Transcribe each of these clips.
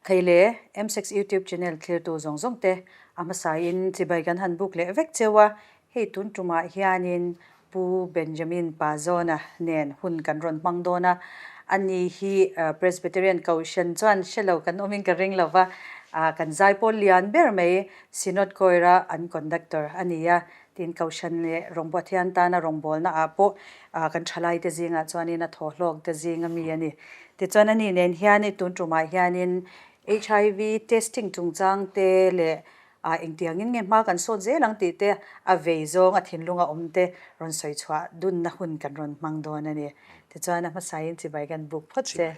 Thei leh M-Sex YouTube channel thlirtu zawng zawng te a hmasain chibai kan han buk leh vek cheu a, hei tun tumah hianin Pu Benjamin Pazawna nen hun kan rawn hmang dawn a, ani hi Presbyterian Kohhran chuan hre lo kan awmin ka ring lo va, kan zaipawl lian ber mai Synod Choir-a an conductor a ni a, tin Kohhran leh Rawngbawthian tana rawngbawlna ah pawh kan thalaite zingah chuanin a thawhlawk te zinga mi a ni. Tichuan ani nen hian tun tumah hianin HIV testing chungchang te leh A engtiangin nge hma kan sawt zel ang tih te, a vei zawng a thinlunga awm te rawn sawi chhuah dunna hun kan rawn hmang dawn a ni. Tichuan a hmasain chibai kan buk phawt che.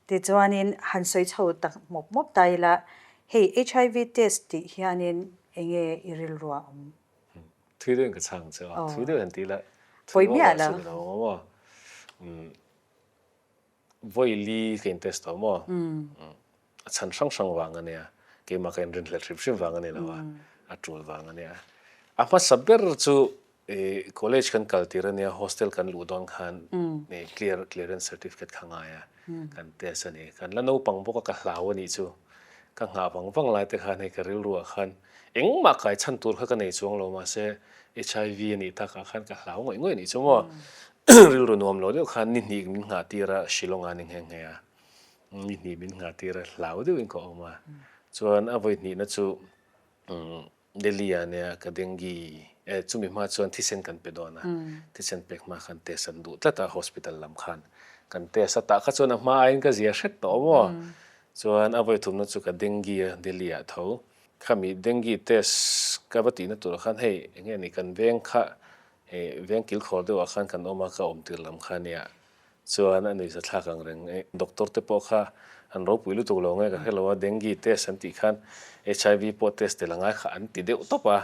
Tichuanin han sawi chho tak mawp mawp ta ila, hei HIV test tih hianin enge i rilruah awm? Thui deuhin ka chhang che a, thui deuh han ti ila, thui ngawt lah chu ni lo ang maw? Vawi li ka in test tawh maw? A chhan hrang hrang vang a nia, keimah ka inrinhlelh hrim hrim vang a ni lo a, a tul vang a nia. A hmasa ber chu college kan kal tir a nia, hostel kan luh dawn khan clear clearance certificate kha ngai a, kan test a ni. Kan la naupang bawk a, ka hlau a nih chu. Ka nghah vang vang lai te khan hei ka rilruah khan engmah kai chhan tur kha ka nei chuang lo, mahse HIV a nih takah khan ka hlau ngawih ngawih a nih chu maw. Rilru nuam lo deuh khan ni hnih min nghah tir a, Shillong ah a ni nghe nghe a. Ni hnih min nghah tir a, hlau deuhin ka awm a. Chuan a vawi hnihna chu Delhi ah nia ka dengue eh chumi hma chuan thisen kan pe dawn a. Thisen pek hma khan test an duh tlat a hospital lam khan. Kan test a, tah kha chuan a hma aiin ka zia hret tawh maw. Chuan a vawi thumna chu ka dengue a Delhi ah tho. Khami dengue test ka va tihna turah khan hei enge ni kan veng kha Hei veng kilkhawr deuhah khan kan awm a, ka awm tir lam kha nia. Chuan a nuihza thlak ang reng. Doctor te pawh kha an ropui lutuk lo nge ka hre lo a, dengue test an tih khan HIV pawh test tel a ngai kha an ti deuh tawp a.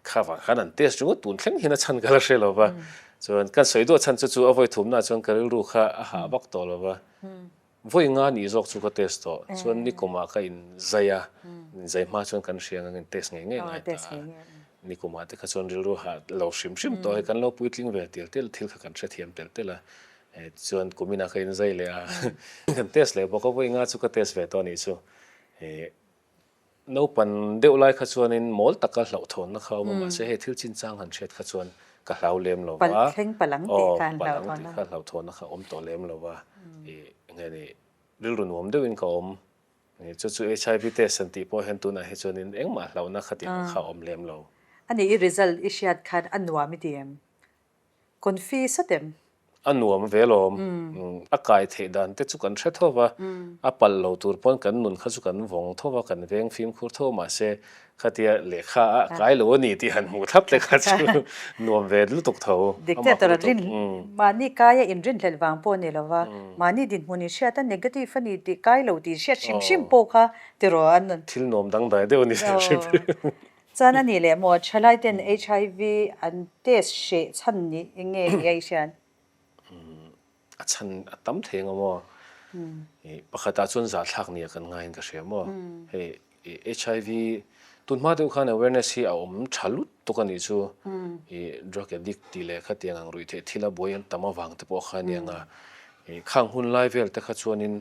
Kha vang khan an test ringawt tun thleng hian a chhan ka la hre lo va. Chuan kan sawi duah chhan chu chu a vawi thumnaah chuan ka rilru kha a hah vak tawh lo va. Vawi nga nih zawk chu ka test tawh. Chuan nikumah ka inzai a, inzai hma chuan kan hria ang in test ngei ngei ngai ta a. Nikumah te kha chuan rilru ha lo hrim hrim tawh hei kan lo puitling ve tel tel thil kha kan hrethiam tel tel a. Chuan kuminah ka inzai leh a, kan test leh bawk a, vawi nga chu ka test ve tawh a nih chu. Naupan deuh lai kha chuanin mawl taka hlauhthawnna kha a awm a, mahse hei thil chinchang han hriat kha chuan ka hlau lem lo va, aw palh ang tih kha hlauhthawnna kha a awm tawh lem lo va, ih nge ni rilru nuam deuhin ka awm, chu chu HIV test han tih pawh hian tunah hi chuanin engmah hlauhna kha tih ang kha a awm lem lo. A nih i result i hriat khan a nuam i ti em? Confi sat em? A nuam ve lawm. A kai theih dan te chu kan hre tho va, a palh lo tur pawn kan nun kha chu kan vawng tho va, kan veng fimkhur tho mahse khatia lehkha a kai lo a ni tih han hmuh thlap te kha chu nuam ve lutuk tho. Dik chiah tura rin, mahni kaia inrinhlelh vang pawh a ni lo va, mahni dinhmun inhriat a negative a ni tih kai lo tih hriat hrim hrim pawh kha tiraw an. Thil nuam dangdai deuh a ni hrim hrim. Chuan a nih leh maw, thalai ten HIV an test hreh chhan nih eng nge ni a i hriat? A chhan a tam thei ang maw? Pakhatah chuan zahthlak nia kan ngaiin ka hria maw? Hei HIV tunhma deuh khan awareness hi a awm tha lutuk a nih chu. Drug addict tih leh khatiang ang ruihtheih thila buai an tam avang te pawh kha a ni ang a. Khang hun lai vel te kha chuanin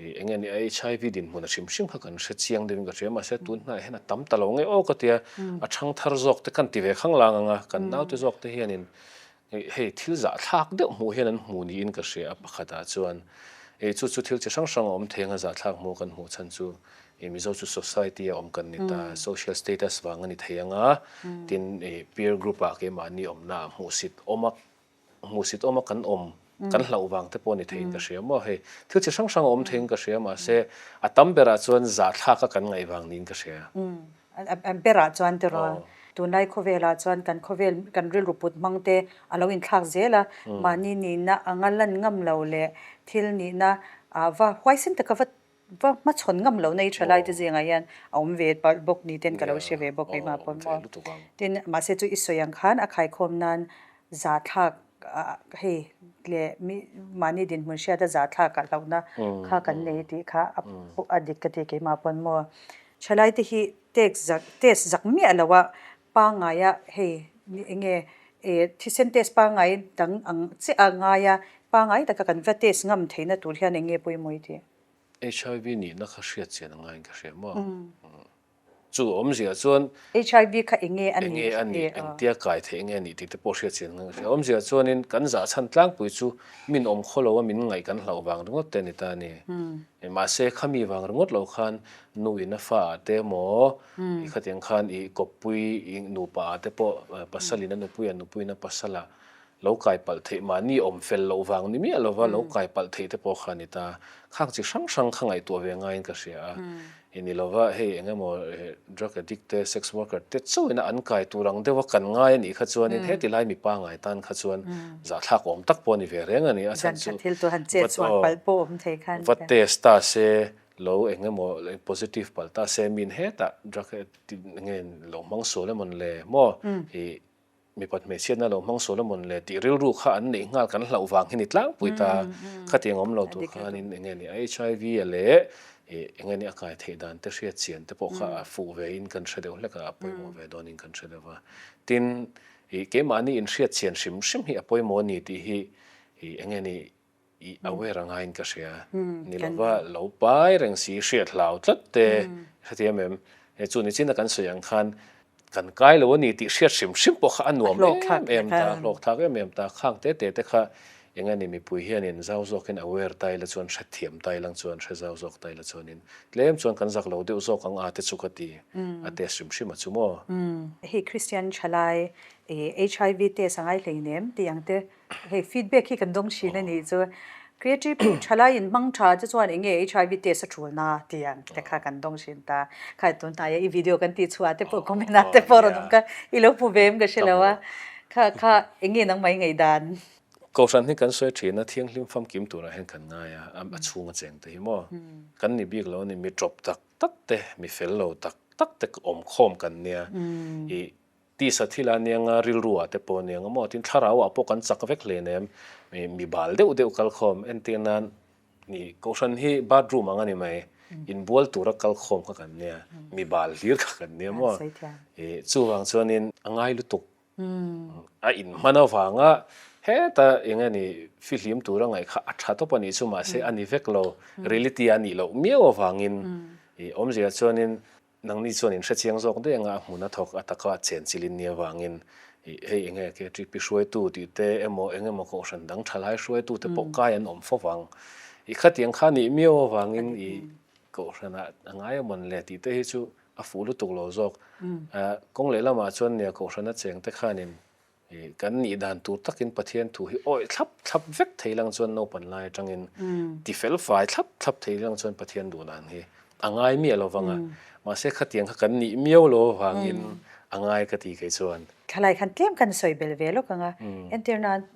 Ih eng nge ni a HIV dinhmun a hrim hrim kha kan hre chiang deuhin ka hria mahse tun hnaiah hian a tam ta lo nge aw ka tia a thang thar zawk te kan ti ve khang lang ang a kan naute zawk te hianin hei thil zahthlak deuh hmuh hian an hmu niin ka hria a pakhatah chuan ih chu chu thil chi hrang hrang a awm thei ang a zahthlak hmuh kan hmuh chhan chu ih Mizo chu society a awm kan ni ta social status vang a ni thei ang a tin ih peer group ah keimahni awmna ah hmuhsit awm a Hmuhsit awma kan awm, kan hlauh vang te pawh ni theiin ka hria maw hei. Thil chi hrang hrang a awm theiin ka hria mahse a tam berah chuan zahthlaka kan ngaih vang niin ka hria. A berah chuan tiraw tunlai khawvelah chuan kan khawvel kan rilru put hmang te a lo inthlak zel a, mahni nihna anga lan ngam lo leh thil nihna va huaisen taka va Va hmachhawn ngam lohna i tha lai te zingah hian a awm ve palh bawk ni ten ka lo hre ve bawk keimah pawn maw. Tin, mahse chu i sawi ang khan a khaikhawm nan zahthlak hei leh mi mahni dinhmun hriata zahthlak ah hlauhna kha kan nei tih kha a dik ka ti keimah pawn maw. Thalai te hi test zak test zak miah lo a pangngai a hei enge thisen test pangngai dang ang chiah a ngai a pangngai taka kan va test ngam theihna tur hian eng nge pawimawh i tih? HIV nihna kha hriat chian a ngaiin ka hria maw? Chu awmzia chuan HIV kha eng nge a nih? Eng nge a nih? Engtia kai theih nge a nih tih te pawh hriat chian a ngai. Awmzia chuanin kan zah chhan tlangpui chu min awm khaw lo a min ngaih kan hlauh vang ringawt te a ni ta a ni. Mahse khami vang ringawt lo khan nu in a fa ah te emaw i khatiang khan i kawppui i nupa ah te pawh pasal in a nupui ah nupui in a pasal ah lo kai palh theih mahni awm fel loh vang ni miah lova lo kai palh theih te pawh kha a ni ta. Khang chi hrang hrang kha ngaihtuah ve ngaiin ka hria a. I ni lova hei eng emaw drug addict te sex worker te chauhin a an kai tur ang deuha kan ngai a nih kha chuanin heti lai mipa ngai tan kha chuan zahthlak awm tak pawh a ni ve reng a ni. A chhan chu va test ta se lo eng emaw positive palh ta se min hetah drug addict nge lo hmang sual emawn le maw i Mipat hmeichhiatna lo hmang sual a mawn le tih rilru kha an neih nghal kan hlauh vang hi ni tlangpui ta. Khatiang awm lo tur khanin eng nge ni HIV a leh eng nge ni a kai theih dan te hriat chian te pawh kha a fuh ve in kan hre deuh hlek a, a pawimawh ve dawn in kan hre deuh a. Tin, keimahni inhriat chian hrim hrim hi a pawimawh a ni tih hi eng nge ni I aware a ngaiin ka hria. Ni lova lo pai reng si hriat hlau tlat te hrethiam em? He chu ni chin a kan sawi ang khan kan kai lo a ni tih hriat hrim hrim pawh kha a nuam em em ta, hlawkthlak em em ta. Khang te te te kha eng a ni mipui hianin zau zawkin aware ta ila chuan hrethiam ta ilang chuan hre zau zawk ta ila chuanin tlem chuan kan zak lo deuh zawk ang a te chu ka ti a test hrim hrim a chu maw? Hei Kristian thalai HIV test a ngai hleinem tih ang te Hei feedback hi kan dawng thin a nih chu. Creative thalai in hmang tha che chuan enge HIV test a tul na tih ang te kha kan dawng thin ta. Kha tun hnaia i video kan tih chhuah te pawh comment ah te pawh rawn awm kha i lo hmu ve em ka hre lo a. Kha kha enge nangmah i ngaihdan? Kohhran hi kan sawi thin a, thianghlim famkim turah hian kan ngai a, a chhunga cheng te hi maw? Kan ni bik lo a ni, mi tawp tak tak te, mi fel lo tak tak te awm khawm kan nia. I Tisa thil a nia nga rilru ah te pawh a nia nga maw tin thlarau ah pawh kan chak vek hle nem mi bal deuh deuh kal khawm entir nan ni kohhran hi bathroom ang a ni mai inbual tura kal khawm kha kan nia mi bal hlir kha kan nia maw ih chuvang chuanin a ngai lutuk a inhman avanga heta eng nge ni fihlim tura ngaih kha a tha tawp a nih chu mahse a ni vek lo reality a nih loh miau avangin ih awmzia chuanin Nangni chuan in hrechiang zawk daih anga a hmun a thawk a taka chen chilin ni avangin ih hei eng nge KTP hruaitu tih te emaw eng emaw kohhran dang thalai hruaitu te pawh kai an awm fo vang. Ih khatiang kha nih miau avangin ih kohhranah a ngai amawn le tih te hi chu a fuh lutuk lo zawk. Kawng lehlamah chuan nia kohhrana cheng te khanin Kan nih dan tur takin Pathian thu hi awih thlap thlap vek thei lang chuan naupan lai atangin ti fel fai thlap thlap thei lang chuan Pathian duh dan hi a ngai miah lo vang a. Mahse khatiang kha kan nih miau lo avangin a ngai ka ti kei chuan. Thalai khan tlem kan sawi bel ve lawk ang a, entir nan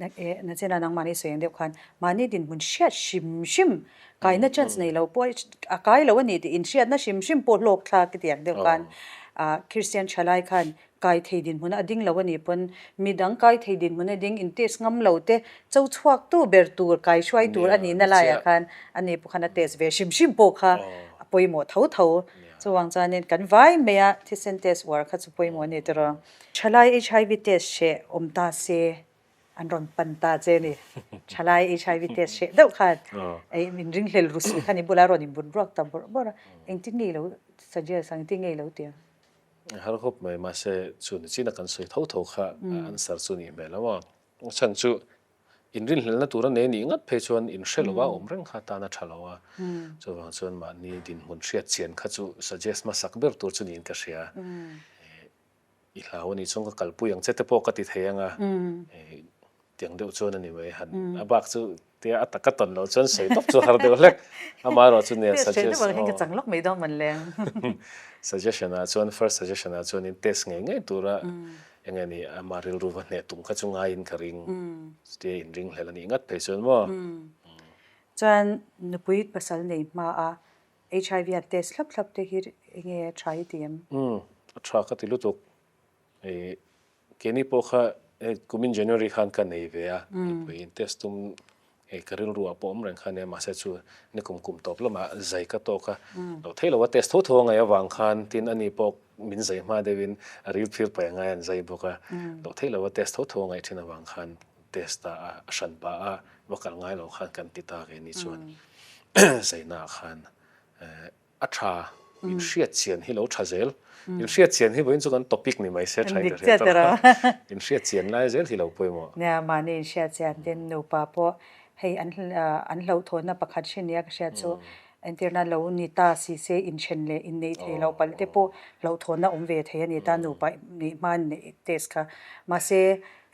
nachina nangmahni sawi ang deuh khan mahni dinhmun hriat hrim hrim kaina chance nei lo pawh a kai lo a ni tih inhriatna hrim hrim pawh hlawk thlak ka ti ang deuh khan Kristian thalai khan Kai thei dinhmun a ding lo a nih pawn midang kai thei dinhmun a ding in test ngam lo te cho chhuak tu ber tur kai hruai tur a nihna laiah khan a ni pawh khan a test ve hrim hrim pawh kha a pawimawh tho tho. Chuvang chuanin kan vai mai a thisen test uar kha chu pawimawh a ni tiraw. Thalai HIV test hreh awm ta se an rawn pan ta che ni. Thalai HIV test hreh deuh khan ei min ringhlel ru suh khan i bulah rawn inbun ruak ta bawrh bawrh a. Engtin nge i lo suggest ang engtin nge i lo ti ang? A har khawp mai, mahse chu ni chin a kan sawi tho tho kha answer chu nih hmel lo a. A chhan chu inrinhlelna tur a nei nih ngat phei chuan inhre lo a awm reng kha tan a tha lo a. Chuvang chuan mahni dinhmun hriat chian kha chu suggest hmasak ber tur chu niin ka hria. I hlau a nih chuan ka kalpui ang che te pawh ka ti thei ang a. Tiang deuh chuan a ni mai han a bak chu tia a taka tawn loh chuan sawi tawp chu har deuh hlek amaherawh chu nia suggest suggestion ah chuan first suggestion ah chuan in test ngei ngei tura eng nge ni ama rilru va hneh tum kha chu ngaiin ka ring chutia in ring hlel a nih ngat phei chuan maw. Chuan nupui pasal nei hma a HIV an test thlap thlap te hi eng nge tha i ti em? A tha ka ti lutuk. Hei keini pawh kha hei kumin January khan ka nei ve a, mipui in test tum hei ka rilru ah pawh awm reng kha nia mahse chu ni kum kum tawp lamah zai ka tawk a, lo thei lo a test tho tho a ngaih avang khan tin ani pawh min zai hma deuh in a ril phir pai angai an zai bawk a, lo thei lo a test tho tho a ngaih thin avang khan test ah a hran pah a va kal ngai lo khan kan ti ta keini chuan zaina ah khan. A tha, inhriat chian hi lo tha zel. Inhriat chian hi vawiin chu kan topic ni mai se tha in ka hria tawh a. Inhriat chian lai zel hi lo pawimawh. Nia, mahni inhriat chian tin nupa pawh hei an an hlauhthawnna pakhat hrin nia ka hriat chu entirna lo ni ta si se inthen leh inneih thei loh palh te pawh hlauhthawnna awm ve thei a ni ta nupa nih hma neih test kha. Mahse,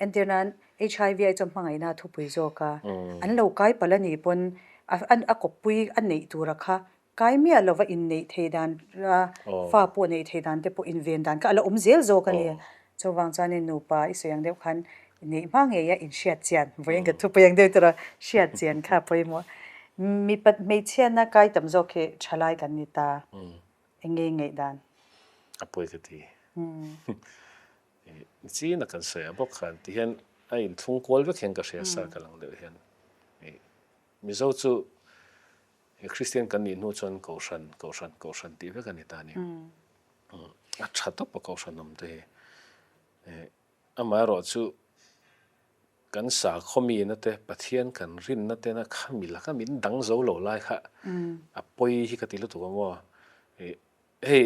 entirna HIV ai chuan hmangaihna a thupui zawk a, an lo kai palh a nih pawn a kawppui a neih tura kha kai miah lova inneih thei dan a fa pawh neih thei dan te pawh inven dan kha a la awm zel zawk a ni. Chuvang chuanin nupa i sawi ang deuh khan inneih hma ngei a inhriat chian, vawiin ka thupui ang deuh tura hriat chian kha a pawimawh. Mipat hmeichhiatna kai tam zawk hi thalai kan ni ta, eng nge i ngaih dan? A pawi ka ti. Chin a kan sawi a bawk khan ti hian a inthlung kual vek hian ka hria sa ka lang deuh hian. Mizo chu Kristian kan nih hnu chuan Kohhran, Kohhran, Kohhran tih vek a ni ta a ni. A tha tawp a Kohhran awm te hi. Amaherawh chu kan sakhaw mina te, Pathian kan rinna tena khami laka min dang zo lo lai kha a pawi hi ka ti lutuk a maw. Hei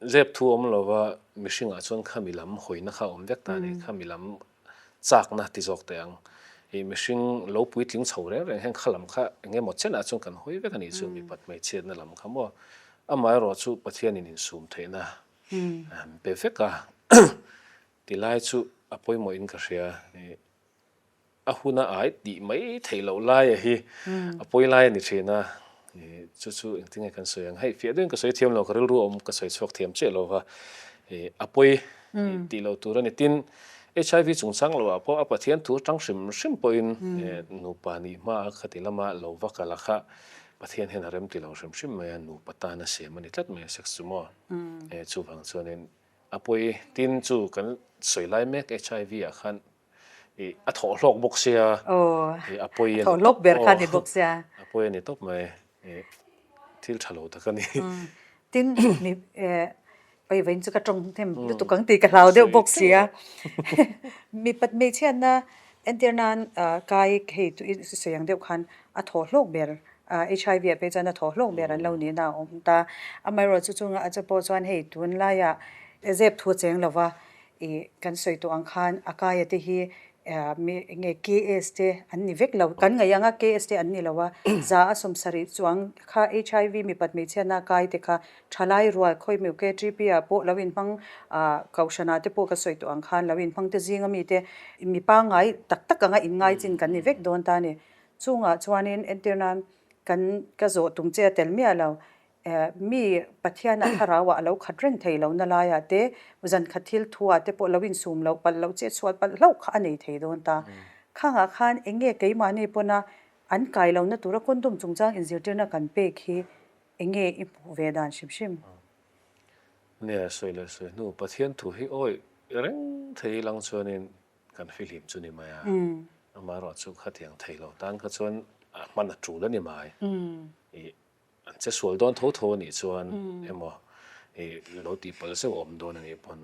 Zep thu awm lova mihringah chuan khami lam hawina kha a awm vek ta a ni. Khami lam chakna ti zawk teh ang. Ih mihring lo puitling chho reng reng hian kha lam kha eng emaw chenah chuan kan hawi vek a nih chu mipat hmeichhiatna lam kha maw. Amaherawh chu Pathianin insum theihna pe vek a tilai chu a pawimawhin ka hria. A huna ai tih mai theih loh laia hi a pawi lai a ni thin a, chu chu engtin nge kan sawi ang? Hei fiah deuhin ka sawi thiam lo, ka rilru a awm ka sawi chhuak thiam chiah lo va, a pawi tih loh tur a ni. Tin, HIV chungchang loah pawh a Pathian thu atang hrim hrim pawhin nupa nih hmaa khati lama lo va kal a kha Pathian hian a rem ti lo hrim hrim mai a, nupa tan a siam a ni tlat mai a sex chu maw? Chuvang chuanin a pawi. Tin, chu kan sawi lai mek HIV ah khan I a thawh hlawk bawk sia. Aw. I a pawi a ni. Thawh hlawk ber kha ni bawk sia. A pawi a ni tawp mai. I thil tha lo tak a ni. Tin mi eh pai vain chu ka tawng hnem lutuk ang tih ka hlau deuh bawk sia. Mipat hmeichhiatna entir nan kai hei chu i sawi ang deuh khan a thawh hlawk ber HIV ah phei chuan a thawh hlawk ber an lo nihna a awm ta. Amaherawhchu chunga a che pawh chuan hei tunlaiah zep thu a cheng lova Ih, kan sawi tawh ang khan a kaia te hi mi eng nge KS te an ni vek lo. Kan ngaih anga KS te an ni lo a, za a 70 chuang kha HIV mipat hmeichhiatna kai te kha thalai rual khawi meu KTP ah pawh lo inhmang ah Kohhranah te pawh ka sawi tawh ang khan lo inhmang te zinga mi te mi pangngai tak tak anga inngai chin kan ni vek dawn ta a ni. Chungah chuanin entir nan kan ka zawh tum che a tel miah lo. Mi Pathian a thlarauah a lo khat reng thei lo na laiah te, zankhat thil thuah te pawh lo insum loh palh loh che chhuat palh hlauh kha a nei thei dawn ta. Khangah khan eng nge keimahni pawna an kai lohna tura condom chungchang inzirtirna kan pek hi eng nge i hmuh ve dan hrim hrim? Nia, sawi leh sawi hnu Pathian thu hi awih reng thei ilang chuanin kan fihlim chu ni mai a, amaherawhchu khatiang thei lo tan kha chuan a hman a tul a ni mai. I An che sual dawn tho tho a nih chuan emaw i lo tihpalh zeuh awm dawn a nih pawn.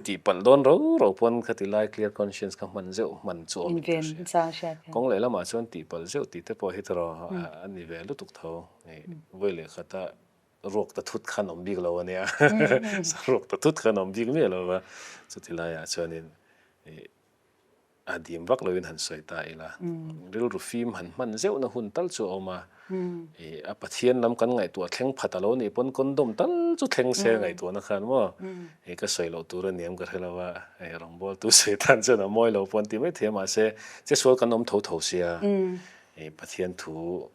Tihpalh dawn ro ro pawn khati lai clear conscience kha hman zeuh hman chu awm in ka hria. Kawng lehlamah chuan tihpalh zeuh tih te pawh hi tawrh a ni ve lutuk tho. Vawi leh khata ruak ta thut khan awm bik lo a nia. Ruak ta thut khan awm bik miah lo va. Chuti laiah chuanin i A dim vak loin han sawi ta ila, rilru fim han hman zeuhna hun tal chu a awm a, ih a Pathian lam kan ngaihtuah thleng phat a lo nih pawn condom tal chu thleng se ngaihtuahna khan maw, ih ka sawi loh tur a niam ka hre lo a, hei rawngbawltu sawi tan chuan a mawi lo pawh an ti maithei a mahse chesual kan awm tho tho sia, ih Pathian thu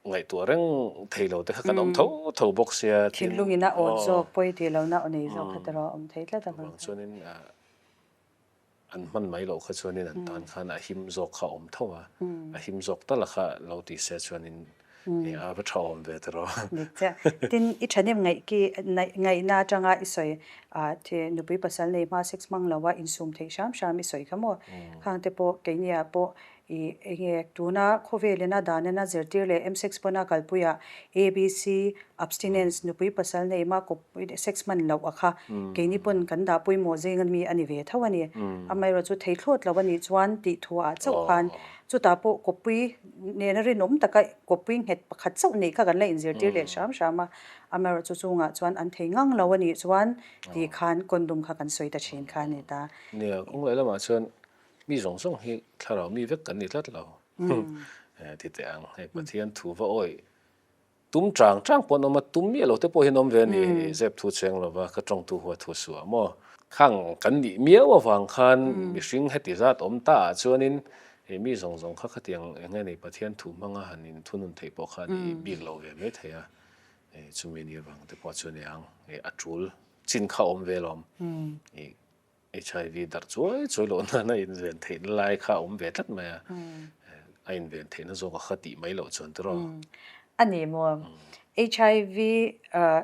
ngaihtuah reng thei lo te kha kan awm tho tho bawk sia. Thinlungin a awt zawk pawi tih lohna aw nei zawk kha erawh a awm thei tlat avang chuan. An hman mai loh kha chuanin an tan khan a him zawk kha a awm tho a, a him zawk tal a kha lo ti se chuanin a va tha awm ve tiraw. Dik chiah. Tin, i thahnem ngaih ki ngaihna atanga i sawi a nupui pasal nei hma sex hmang lo a insum theih hram hram i sawi kha maw? Khang te pawh keini ah pawh. I enge tuna khawvelina danena zirtir leh M-sex pawn a kalpuiah ABC, abstinence, nupui pasal nei ma kawp sex hman loh a kha keini pawn kan dah pawimawh zing ami a ni ve tho a ni. Amaherawh chu thei thlawt lo a nih chuan tih thuah chauh khan chutah pawh kawppui nena rinawm taka kawppui nghet pakhat chauh neih kha kan la inzirtir leh hram hram a. Amaherawh chu chungah chuan an thei ngang lo a nih chuan tih khan condom kha kan sawi ta thin kha a ni ta. Nia, kawng lehlamah chuan Mi zawng zawng hi thlarau mi vek kan ni tlat lo. Ti teh ang, hei Pathian thu va awih tum chang chang pawh an awm a, tum miah lo te pawh hi an awm ve a ni, zep thu cheng lo va, ka tawngtu hua thu suah maw? Khang kan nih miau avang khan mihring heti zat awm ta ah chuanin hei mi zawng zawng kha khatiang eng nge ni Pathian thu hmanga han inthunun theih pawh kha a ni bik lo ve mai thei a, chumi ni avang te pawh chu a ni ang, a tul chin kha a awm ve alawm. HIV darh chuai chuai loh nana inven theihna lai kha a awm ve tlat mai a, a inven theihna zawk a kha tih mai loh chuan tiraw. A ni maw? HIV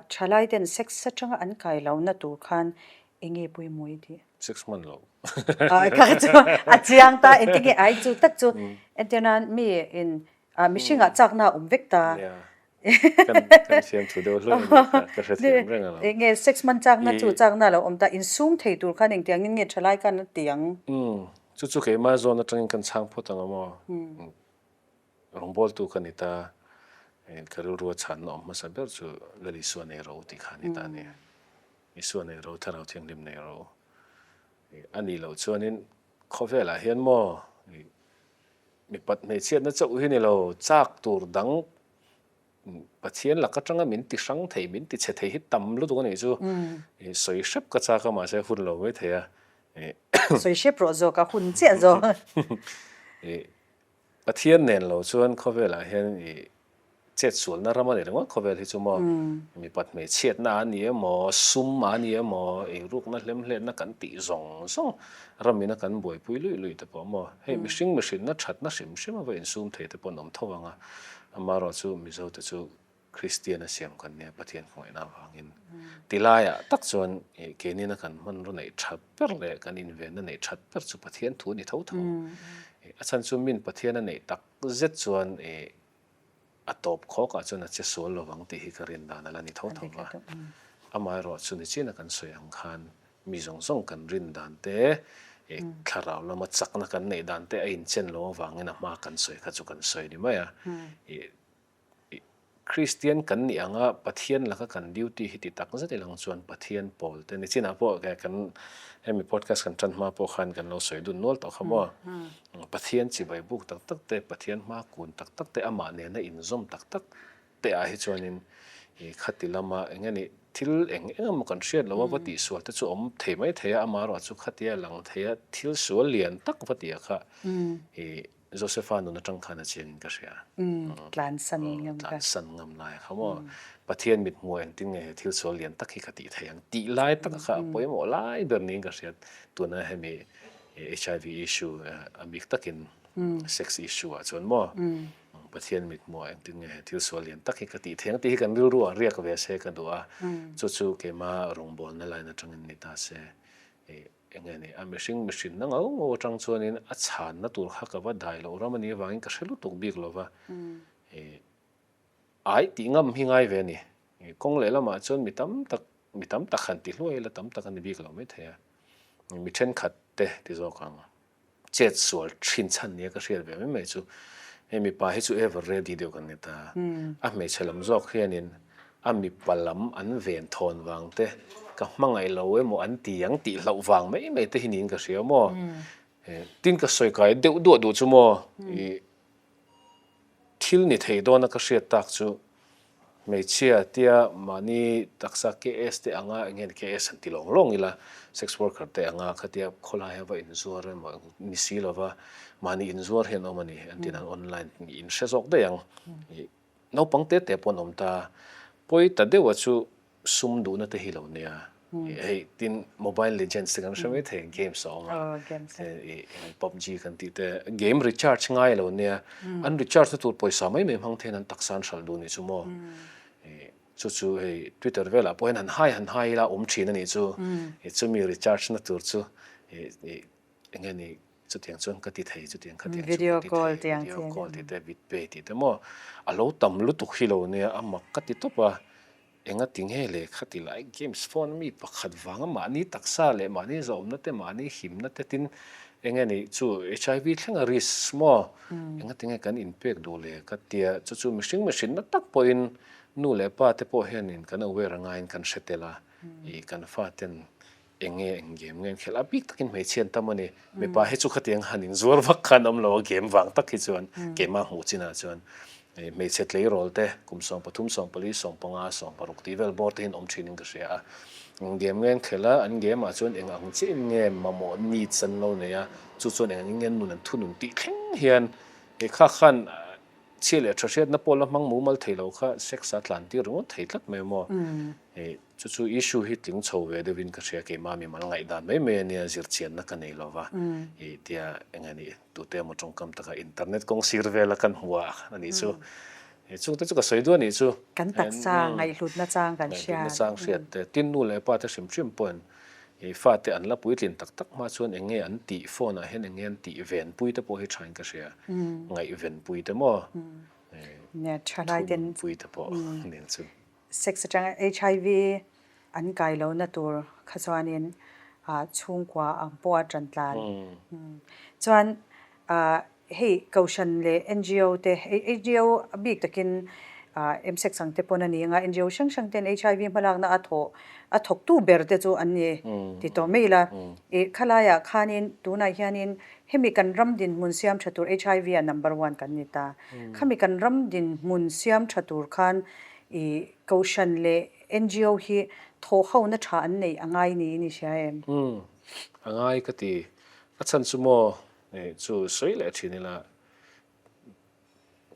thalai ten sex atanga an kai lohna tur khan eng nge pawimawh i tih? Sex hman loh. Kha chu a chiang ta, engtin nge ai chu tak chu entir nan mi in mihringah chakna a awm vek ta. Kan thiam thu deuh hluai a nih kha, ka hrethiam reng alo. Enge sex man chakna chu chakna alo awm ta, insum thei tur khan engtiangin nge thalai khan a ti ang? Umm, chu chu keimah zawn atangin kan chhang phawt ang a maw? Rawngbawltu ka ni ta, ka rilru a chhanna awm hmasa ber chu Lal Isua nei ro tih kha a ni ta a ni. Isua nei ro, Thlarau Thianghlim nei ro. A nih loh chuanin khawvelah hian maw Mipat hmeichhiatna chauh hi ni lo, chak tur dang Pathian lak atanga min ti hrang thei, min ti chhe thei hi tam lutuk a nih chu. Sawi hrep ka chak a, mahse hun lo mai thei a. Sawi hrep rawh zawk a, hun chiah zawk. Pathian nen lo chuan khawvelah hian Chet sualna ram a ni ringawt khawvel hi chu maw, mipat hmeichhiatna a ni emaw, sum a ni emaw, eirukna hlemhletna kan tih zawng zawng ramina kan buaipui luih luih te pawh maw, hei mihring mihrinna thatna hrim hrim a va insum thei te pawh an awm tho ang a, amaherawh chu Mizo te chu Kristian a siam kan nia Pathian khawngaihna avangin tilaiah tak chuan keinin a kan hmanraw neih that ber leh kan invenna neih that ber chu Pathian thu a ni tho tho. A chhan chu min Pathian a neih tak zet chuan A tawp khawkah chuan a che sual lo vang tih hi ka rin dan a la ni tho tho va. Amaherawh chu nichina kan sawi ang khan mi zawng zawng kan rin dan te, thlarau lama chakna kan neih dan te a inchen lo avangin a hma kan sawi kha chu kan sawi ni mai a. Kristian kan nih anga Pathian laka kan duty hi ti tak zet ilang chuan Pathian pawl te nichinah pawh kan hemi podcast kan tan hma pawh khan kan lo sawi dun nual tawh kha maw. Pathian chibai buk tak tak te, Pathian hma kun tak tak te, amah nena inzawm tak tak te ah hi chuanin i khati lama eng nge ni thil eng eng emaw kan hriat loh a va tihsual te chu awm thei mai thei a, amaherawh chu khatia lang thei a thil sual lian tak va tih ah kha i Josepha nun atang khan a chiangin ka hria. Tlansan ngam kha. Tlansan ngam lai kha maw. Pathian mithmuh engtin nge he thil sual lian tak hi ka tih thei ang tih lai tak kha a pawimawh lai ber niin ka hria tuna hemi HIV issue a bik takin sex issue ah chuan maw Pathian mithmuh ah engtin nge he thil sual lian tak hi ka tih thei ang tih hi kan rilru ah riak ve se ka duh a, chu chu keimah rawngbawlna line atangin ni ta se eng nge ni a mihring mihrinna ngau ngau atang chuanin a chhanna tur kha ka va dai loh ram a nih avangin ka hre lutuk bik lova Ai tih ngam hi ngai ve a ni. Kawng lehlamah chuan mi tam tak, mi tam tak han ti hluai ila tam tak a ni bik lo maithei a. Mi thenkhat te ti zawk ang. Chet sual thin chhan nia ka hriat ve mai mai chu hei mipa hi chu ever ready deuh kan ni ta. A hmeichhe lam zawk hianin a mipa lam an ven thawn vang te, ka hmangaih lo emaw an ti ang tih hlauh vang mai mai te hi niin ka hria maw. Tin ka sawi kai deuh duah duh chu maw i Thil ni thei dawna ka hriat tak chu hmeichhia tia mahni taksa KS te anga eng nge KS han ti lawng lawng ila sex worker te anga khatia khawlaia va inzuar emaw ni si lova mahni inzuar hian awm a ni an tin an online in hre zawk daih ang naupang te te pawh an awm ta pawi ta deuha chu Sum duhna te hi lo nia. Hei tin Mobile Legends te kan hre mai thei games a awm a. PUBG kan tih te game recharge ngai lo nia. An recharge na tur pawisa mai mai hmang thein an taksa an hralh duh nih chu maw. Chu chu hei Twitter velah pawh hian han hai han hai ila awm thin a nih chu. Chumi recharge na tur chu eng nge ni. Chutiang chuan ka ti thei, chutiang khatiang chu ka ti thei, video call tih te, vid pay tih te maw a lo tam lutuk hi lo nia, a mak ka ti tawp a. Enga ti nge le kha ti lai games phone mi pakhat vanga mahni taksa leh mahni zawmna te mahni himna te tin enge nih chu HIV thlenga risk maw enga ti nge kan inpek duh le ka tia chu chu mihring mihrinna tak pawhin nu leh pa te pawh hianin kan aware angaiin kan hre tel a ih kan faten Eng nge eng game nge an khelh a bik takin hmeichhia an tam a ni. Mipa hi chu khatiang han inzuar vak khan awm lo a game vang tak hi chuan keimah hmuh chinah chuan hmeichhe tleirawl te kum 13, 14, 15, 16 tih vel bawr te hian awm thin in ka hria a. Eng game nge an khelh a, an game ah chuan eng ang chiah in nge mamawh needs an lo nei a, chu chuan eng ang in nge nun an thunun tih thleng hian kha khan Chhia leh tha hriatna pawh la hmang mumal thei lo kha sex a tlan tir ringawt thei tlat mai maw? Hei chu chu issue hi tling chho ve deuhin ka hria keimah mimal ngaihdan mai mai ania zirchianna ka nei lo va ih tia eng a nih tute emaw tawngkam taka internet kawng sir vela kan hmu a a nih chu hei chungte chu ka sawi duh a nih chu. Kan taksa ngaihhlutna chang kan hriat. Ngaihhlutna chang hriat te tin nu leh pa te hrim hrim pawhin I fate an la puitlin tak tak hma chuan eng nge an tih phone ah hian eng nge an tih venpui te pawh hi thain ka hria. Ngaihvenpui te maw? Thununpui te pawh nen chu. Sex atanga HIV an kai lohna tur kha chuanin chhungkua ang pawha tan tlan. Chuan Hei Kohhran leh ngo te, ngo a bik takin MSEC ang te pawn a ni anga ngo hrang hrang ten HIV hmalakna a thawh a thawktu ber te chu an ni ti tawh mai ila. I khalaiah khanin tunah hianin hemi kan ram dinhmun siam tha tur HIV ah number one kan ni ta. Khami kan ram dinhmun siam tha tur khan i Kohhran leh ngo hi thawh hona tha an neih a ngai niin i hria em? Umm, a ngai ka ti. A chhan chu maw Chu sawi leh thin ila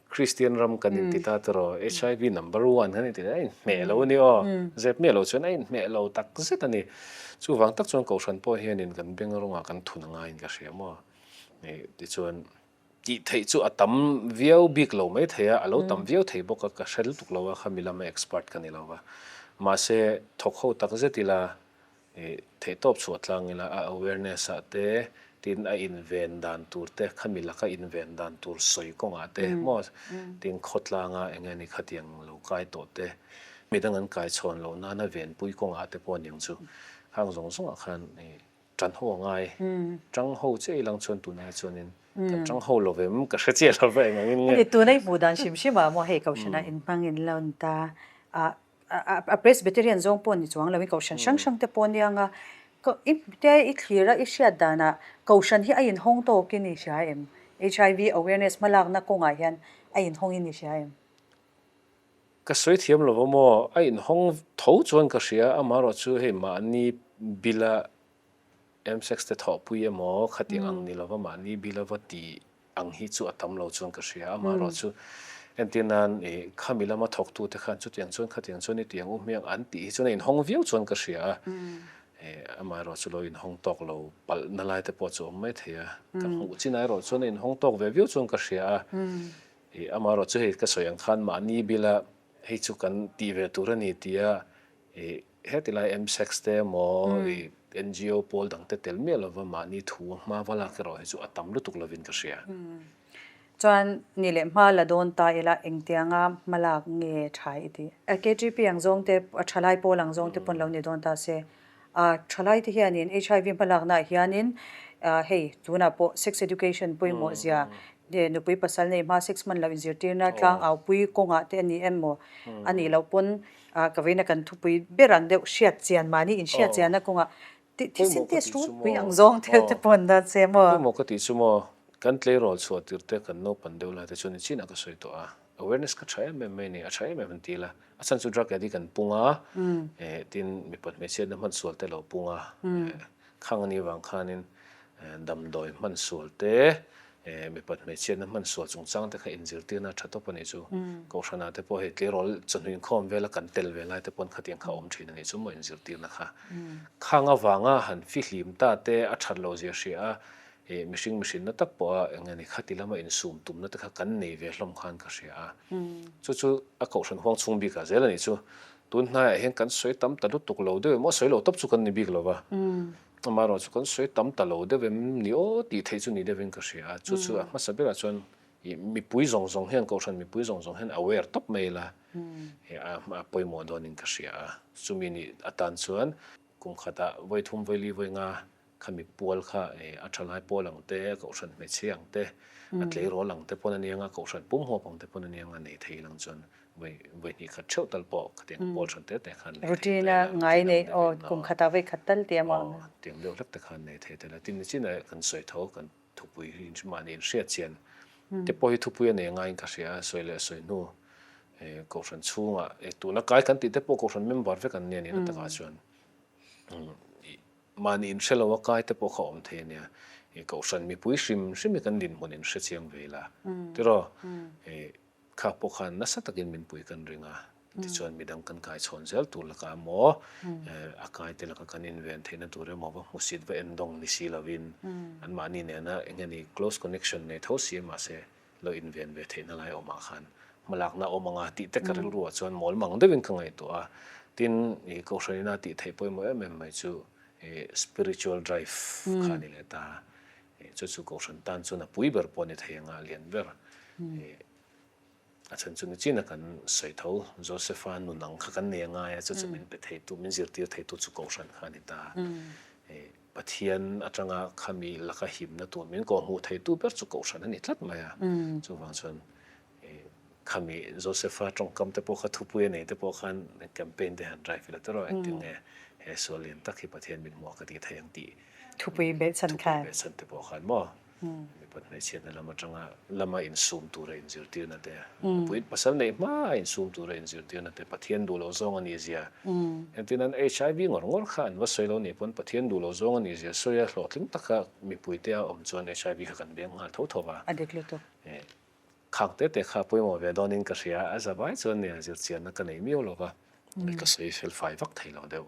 Kristian ram kan inti ta tiraw HIV number one kan inti a inhmeh lo a ni aw, zep miah lo chuan a inhmeh lo tak zet a ni. Chuvang tak chuan Kohhran pawh hianin kan beng rawngah kan thun a ngaiin ka hria maw. Tichuan tih theih chu a tam viau bik lo mai thei a, a lo tam viau thei bawk a, ka hre lutuk lo a, khami lama expert ka ni lo va. Mahse thawk ho tak zet ila Theihtawp chhuah tlang ila a awareness ah te, tin a inven dan tur te, khami laka inven dan tur sawi kawngah te maw, tin khawtlanga eng nge ni khatiang lo kai tawh te, midang an kai chhawn loh nana venpui kawngah te pawh aniang chu khang zawng zawngah khan tan ho a ngai. Tang ho chiah ilang chuan tunah chuanin kan tang ho lo vem ka hre chiah lo va eng angin nge. Ani tuna i hmuh dan hrim hrim ah maw hei Kohhranah inhmang in lo ni ta a. A Presbyterian zawng pawh ni chuang loin Kohhran hrang hrang te pawh nia nga i te i thlir a i hriat danah Kohhran hi a inhawng tawkin i hria em? HIV awareness hmalakna kawngah hian a inhawngin i hria em? Ka sawi thiam lo va maw, a inhawng tho chuan ka hria, amaherawhchu hei mahni bila MSEX te thawhpui emaw khatiang ang ni lova mahni bila va ti ang hi chu a tam lo chuan ka hria. Amaherawhchu entir nan ih khami lama thawktute khan chutiang chuan khatiang chuan i tiang u hmiang an tih hi chuan a inhawng viau chuan ka hria a. Ih amaherawhchu lo inhawng tawk lo palhna lai te pawh chu a awm mai thei a. Ka hmuh chinah erawh chuan a inhawng tawk ve viau chuan ka hria a. Ih amaherawhchu hei ka sawi ang khan mahni bila hei chu kan tih ve tur a ni tia ih Heti lai MSEX te emaw i ngo pawl dang te tel miah lova mahni thu hma va lak erawh hi chu a tam lutuk lovin ka hria. Chuan ni leh hma la dawn ta ila engtianga hma lak nge tha i tih? KTP ang zawng te, a thalai pawl ang zawng te pawn lo ni dawn ta se. A thalai te hianin HIV hma laknaah hianin hei tunah pawh sex education pawimawh zia nupui pasal nei hma sex hman loh inzirtirna tlang aupui kawngah te a ni em maw? A nih loh pawn A ka veina kan thupui ber ang deuh hriat chian mahni inhriat chianna kawngah thisen test ropui ang zawng thil te pawh an dan che maw? Pawimawh ka tih chu maw, kan tleirawl chhuah tir te kan naupan deuh lai te chuan chinah ka sawi tawh a, awareness ka tha em em mai a ni, a tha em em an ti ila, a chhan chu drug addict an pung a, tin mipat hmeichhiatna hman sual te lo pung a, khang anih avang khanin damdawi hman sual te, Mipat hmeichhiatna hman sual chungchang te kha inzirtirna tha tawp a nih chu. Kohhranah te pawh hei tleirawl chawhnu inkhawm vela kan tel ve lai te pawn khatiang kha a awm thin a nih chu maw inzirtirna kha. Khang avanga han fihlim ta te a that loh zia hria a, mihring mihrinna tak pawh a eng nge ni khati lama insum tumna te kha kan nei ve hlawm khan ka hria a. Chu chu a kohhran huang chhung bikah zel a nih chu. Tun hnaiah hian kan sawi tam ta lutuk lo deuh emaw sawi lo tawp chu kan ni bik lo va. Amaherawhchu chu kan sawi tam ta lo deuh em ni aw tih theih chu ni deuhin ka hria a, chu chu a hmasa berah chuan ih mipui zawng zawng hian kohhran mipui zawng zawng hian aware tawp mai ila a pawimawh dawnin ka hria a. Chumi ni atan chuan kum khatah vawi thum vawi li vawi nga khami pual kha a thalai pawl ang te, a kohhran hmeichhia ang te, a tleirawl ang te pawn a nia nga, kohhran pum huap ang te pawn a nia nga nei thei ilang chuan Vawi vawi hnih khat theuh tal pawh khatiang pawl hran te te khan nei thei Routine a ngai nei aw kum khatah vawi khat tal tih emaw ang. Aw tiang deuh hlek te khan nei thei tel a. Tin nichin ah kan sawi tho kan thupui hi mahni inhriat chian te pawh hi thupui a nei ngaiin ka hria a, sawi leh sawi hnu kohhran chhungah tuna kai kan tih te pawh kohhran member vek an nia nihna takah chuan mahni inhre lo a kai te pawh kha awm thei a nia. Kohhran mipui hrim hrim hi kan dinhmun inhre chiang ve ila tiraw. Kha pawh khan nasa takin min pui kan ring a, tichuan midang kan kai chhawn zel tur lakah emaw, a kaite laka kan inven theihna tur emaw va hmusit va endawng ni si lovin anmahni nena eng nge ni close connection nei tho si mahse lo inven ve theihna lai awmah khan hmalakna a awm ang a tih te ka rilruah chuan mawl mang deuhin ka ngaihtuah a. Tin, ih Kohhran ina tih theih pawimawh em em mai chu ih spiritual drive kha a ni leh ta. Chu chu Kohhran tan chuan a pui ber pawh a ni thei ang a, lian ber. A chhan chu nichina kan sawi tho, Josepha nun ang kha kan nei a ngai a, chu chu min pe theitu, min zirtir theitu chu Kohhran kha a ni ta. Pathian atanga khami laka himna tur min kawhhmuh theitu ber chu Kohhran a ni tlat mai a. Chuvang chuan Khami Josepha tawngkam te pawh kha thupui a nei te pawh khan campaign te han drive ila tawrh a, engtin nge he sual lian tak hi Pathian min hmuh a ka ti thei ang tih Thupui behchhan khan. Thupui behchhan te pawh khan maw mipat hmeichhiatna lam atanga lama insum tura inzirtirna te, nupui pasal neih hma a insum tura inzirtirna te, Pathian duh loh zawng a nih zia. Engtin an HIV ngawr ngawr kha an va sawi lo nih pawn Pathian duh loh zawng a nih zia sawi a hlawhtling taka mipui te a awm chuan HIV kha kan veng nghal tho tho va. A dik lutuk. Khak te te kha pawimawh ve dawnin ka hria, a za vai chuan nia zirchianna ka nei miau lova, ka sawi fel fai vak thei lo deuh.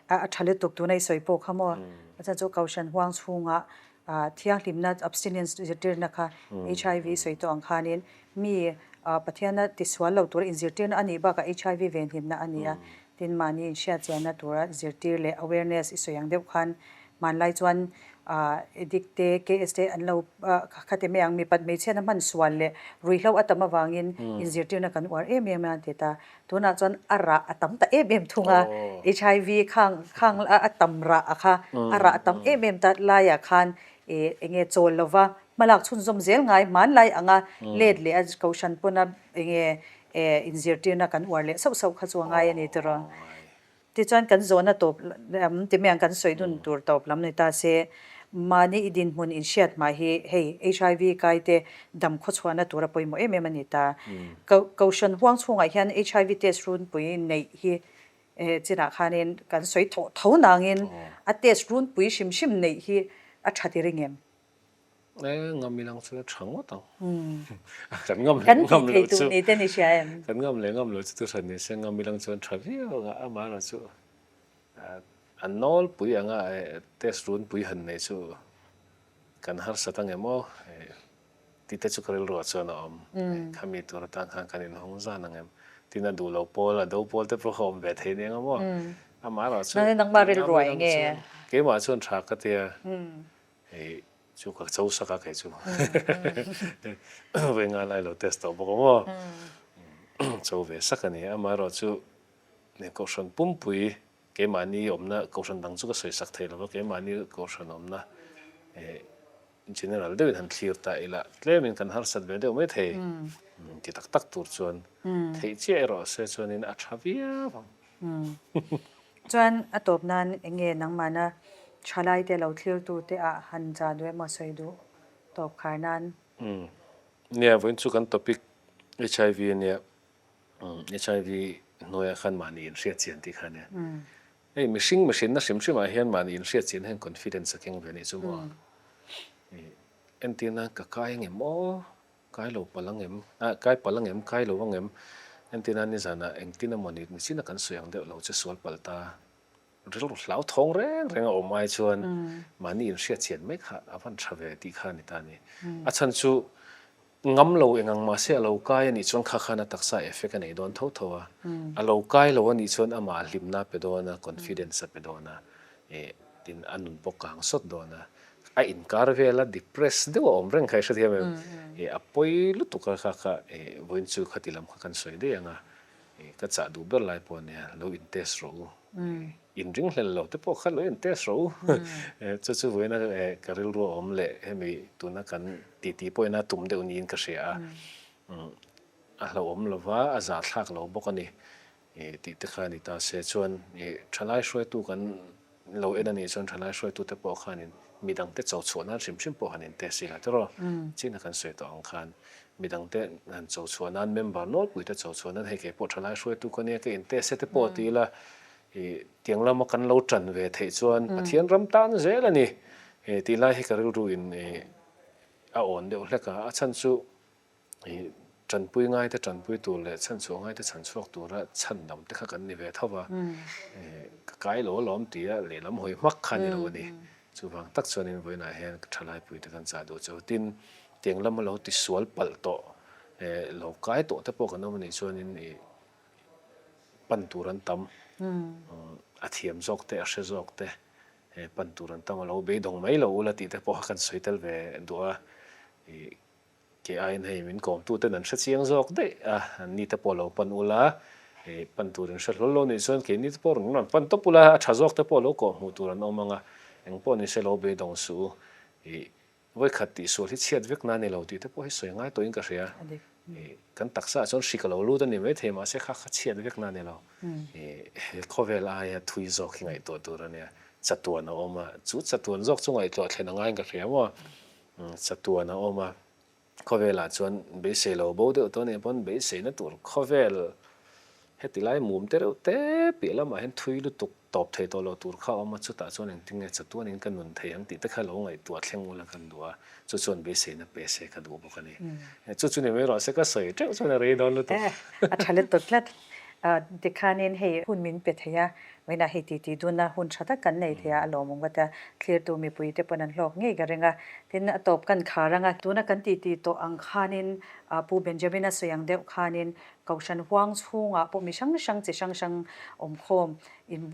A tha lutuk tuna i sawi pawh kha maw, a chhan chu Kohhran huang chhungah thianghlimna abstinence zirtirna kha HIV sawi tawh ang khanin mi Pathiana tisual lo tura inzirtirna a nih bakah HIV venhimna a ni a, tin mahni inhriatchianna tura zirtir leh awareness i sawi ang deuh khan Hmanlai chuan addict te, KS te an lo khati mai ang, mipat hmeichhiatna hman sual leh ruihhlo a tam avangin inzirtirna kan uar em em a an ti ta. Tunah chuan a rah a tam ta em em thung a, HIV khang khang a tam rah a kha, a rah a tam em em ta laiah khan eng nge chawl lova hmalak chhunzawm zel ngai hmanlai anga let leh a kohhran pawna eng nge inzirtirna kan uar leh sauh sauh kha chu a ngai a ni tiraw. Tichuan kan zawhna tawp lam ti mai ang kan sawi dun tur tawp lam ni ta se, mahni i dinhmun inhriat hma hi hei HIV kai te dam khawchhuahna tura pawimawh em em a ni ta. Kohhran huang chhungah hian HIV test runpui neih hi chinah khanin kan sawi thawh tho nangin a test runpui hrim hrim neih hi a tha ti ring em? E, ngam ilang chu tha ngawt ang. Kan ngam leh ngam loh chu. Kan tih thei tur ni te ni hria em? Kan ngam leh ngam loh chu tu hran ni se, ngam ilang chuan tha viau ang a, amaherawh chu a nawlpui anga test runpui han nei chu kan harsat ang em aw tih te chu ka rilruah chuan a awm. Khami tur atan khan kan inhawng zan ang em? Tin a duh lo pawl, a do pawl te pawh kha awm ve thei nia maw? Amaherawh chu nangmah rilruah eng nge? Keimah chuan tha ka tia. Hei chu ka cho sak a kei chu vawi nga lai lo test tawh bawk ang aw. Cho ve sak a ni. Amaherawh chu Kohhran pumpui keimahni awmna Kohhran dang chu ka sawi sak thei lo va, keimahni Kohhran awmna general deuhin han thlir ta ila tlemin kan harsat ve deuh mai thei ti tak tak tur chuan theih chiah erawh se chuanin a tha viau ang. Chuan a tawp nan eng nge nangmahna thalai te lo thlirtu te ah han cha duh emaw sawi duh tawp khar nan? Nia, vawiin chu kan topic HIV a nia, HIV hnuaiah khan mahni inhriat chian tih kha a nia. Hei mihring mihrinna hrim hrimah hian mahni inhriat chian hian confidence a keng ve a nih chu maw? Entir nan ka kai angem aw? Kai lo palh ang em? Ah, kai palh ang em? Kai lo ang em? Entir nan nizanah engtin emaw ni nichin a kan sawi ang deuh lo che sual palh ta. Rilru hlau thawng reng reng a awm ai chuan mahni inhriat chian mai kha a van tha ve tih kha a ni ta a ni. A chhan chu ngam lo eng ang mahse a lo kai a nih chuan kha khan a taksa effect a nei dawn tho tho a. A lo kai lo a nih chuan amah hlimna a pe dawn a, confidence a pe dawn a. Tin, a nun pawh kang sawt dawn a, a inkar vela depress deuh a awm reng kha i hrethiam em? Ih a pawi lutuk a kha kha ih vawiin chu khati lam kha kan sawi daih ang a, ih ka chah duh ber lai pawh ania lo in test rawh u, in ringhlel lo te pawh kha lo in test rawh u, chu chu vawiin a ka rilru a awm leh hemi tuna kan titi pawhin a tum deuh niin ka hria a, a hlauhawm lova a zahthlak lo bawk a ni. Tih te kha a ni ta se chuan thalai hruaitu kan lo en a nih chuan thalai hruaitute pawh khanin midangte cho chhuah nan hrim hrim pawh han in test ila tiraw chin a kan sawi tawh ang khan midangte han cho chhuah nan member nawlpuite cho chhuah nan hei kei pawh thalai hruaitu ka nia ka in test e te pawh ti ila tiang lama kan lo tan ve theih chuan Pathian ram tan zel a ni tih lai hi ka rilru in a awn deuh hlek a, a chhan chu Ih, tanpui ngaite tanpui tur leh chhanchhuah ngaite chhanchhuak tura chhandam te kha kan ni ve tho va, ih, ka kai lo alawm tia lehlam hawi hmak kha a ni lo a ni. Chuvang tak chuanin vawiinah hian ka thalaipui te kan chah duh chauh. Tin, tiang lama lo tisual palh tawh, eh, lo kai tawh te pawh kan awm a nih chuanin ih, pan tur an tam, a thiam zawk te, a hre zawk te, eh, pan tur an tam a, lo beidawng mai lo ula tih te pawh kha kan sawi tel ve duh a, ih, Kei aiin hei min kawmtuten an hre chiang zawk daih a, an nite pawh lo pan ula, ih pan tur in hre hlawl lo nih chuan keini te pawh rawn rawn pan tawp ula, a tha zawk te pawh lo kawh hmuh tur an awm ang a, eng pawh ni se lo beidawng suh u, ih vawikhat tihsual hi chhiat vek na ni lo tih te pawh hi sawi ngai tawhin ka hria, ih kan taksa ah chuan hrik a lo lut a ni maithei mahse kha kha chhiat vek na ni lo, ih he khawvel aia thui zawk hi ngaihtuah tur a nia, chatuan a awm a, chu chatuan zawk chu ngaihtuah thlen a ngaiin ka hria maw. Chatuan a awm a, khawvelah chuan beisei lo bo deuh tawh anih pawn beiseina tur khawvel heti lai mum te reuh te piah lamah hian thui lutuk tawp thei tawh lo tur kha a awm a, chutah chuan engtin nge chatuanin ka nun thei ang tih te kha lo ngaihtuah thleng ula kan duh a, chu chuan beiseina pe se ka duh bawk a ni. Chu chu ni mai rawh se ka sawi teuh chuan a rei dawn lutuk. A tha let tawt tlat. Tikhanin hei hun min pe thei a, vawiinah hei titi dunna hun tha tak kan nei thei a, a lawmawm ka ti a, thlirtu mipuite pawn an hlawk ngei ka ring a, tin a tawp kan khar ang a, tuna kan titi tawh ang khanin Pu Benjamin-a sawi ang deuh khanin Kohhran huang chhungah pawh mi hrang hrang chi hrang hrang awmkhawm in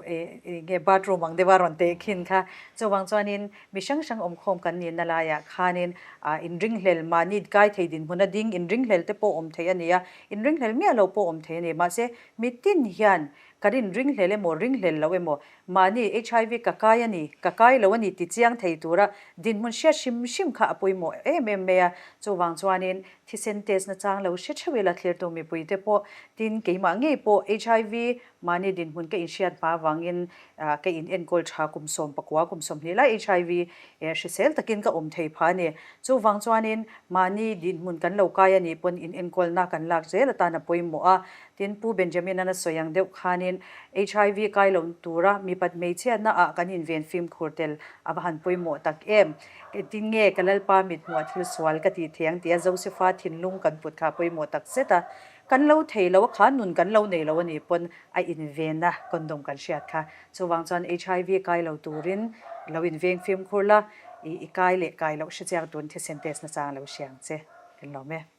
nge bathroom ang deuha rawn teh khin kha. Chuvang chuanin mi hrang hrang awmkhawm kan nihna laiah khanin inringhlel mahni kai thei dinhmuna ding inringhlel te pawh awm theih a ni a, inringhlel miah lo pawh awm theih a ni. Mahse mitin hian kan inringhlel emaw ringhlel lo emaw mahni HIV ka kai a ni, ka kai lo a ni ti chiang thei tura dinhmun hriat hrim hrim kha a pawimawh em em mai a. Chuvang chuanin thisen test na chang lo hre theuh ila thlirtu mipuite pawh tin keimah ngei pawh HIV Mahni dinhmun ka inhriat hma avangin ka in enkawl tha kum 19 kum 20 lai HIV hrisel takin ka awm thei pha a ni. Chuvang chuanin mahni dinhmun kan lo kai a nih pawn in enkawlna kan lak zel atan a pawimawh a. Tin, Pu Benjamin-an a sawi ang deuh khanin HIV kai lo tura mipat hmeichhiatna ah kan inven fimkhur tel a va han pawimawh tak em. Engtin nge ka Lalpa mithmuh a thil sual ka tih thei ang tia Josefa thinlung kan put kha a pawimawh tak zet a. Kan lo thei lo a kha nun kan lo nei lo a nih pawn a inven a condom kan hriat kha. Chuvang chuan HIV kai lo turin lo inveng fimkhur la, i kai leh kai loh hre chiang tun thisen test na chang lo hria ang che. Kan lawm e.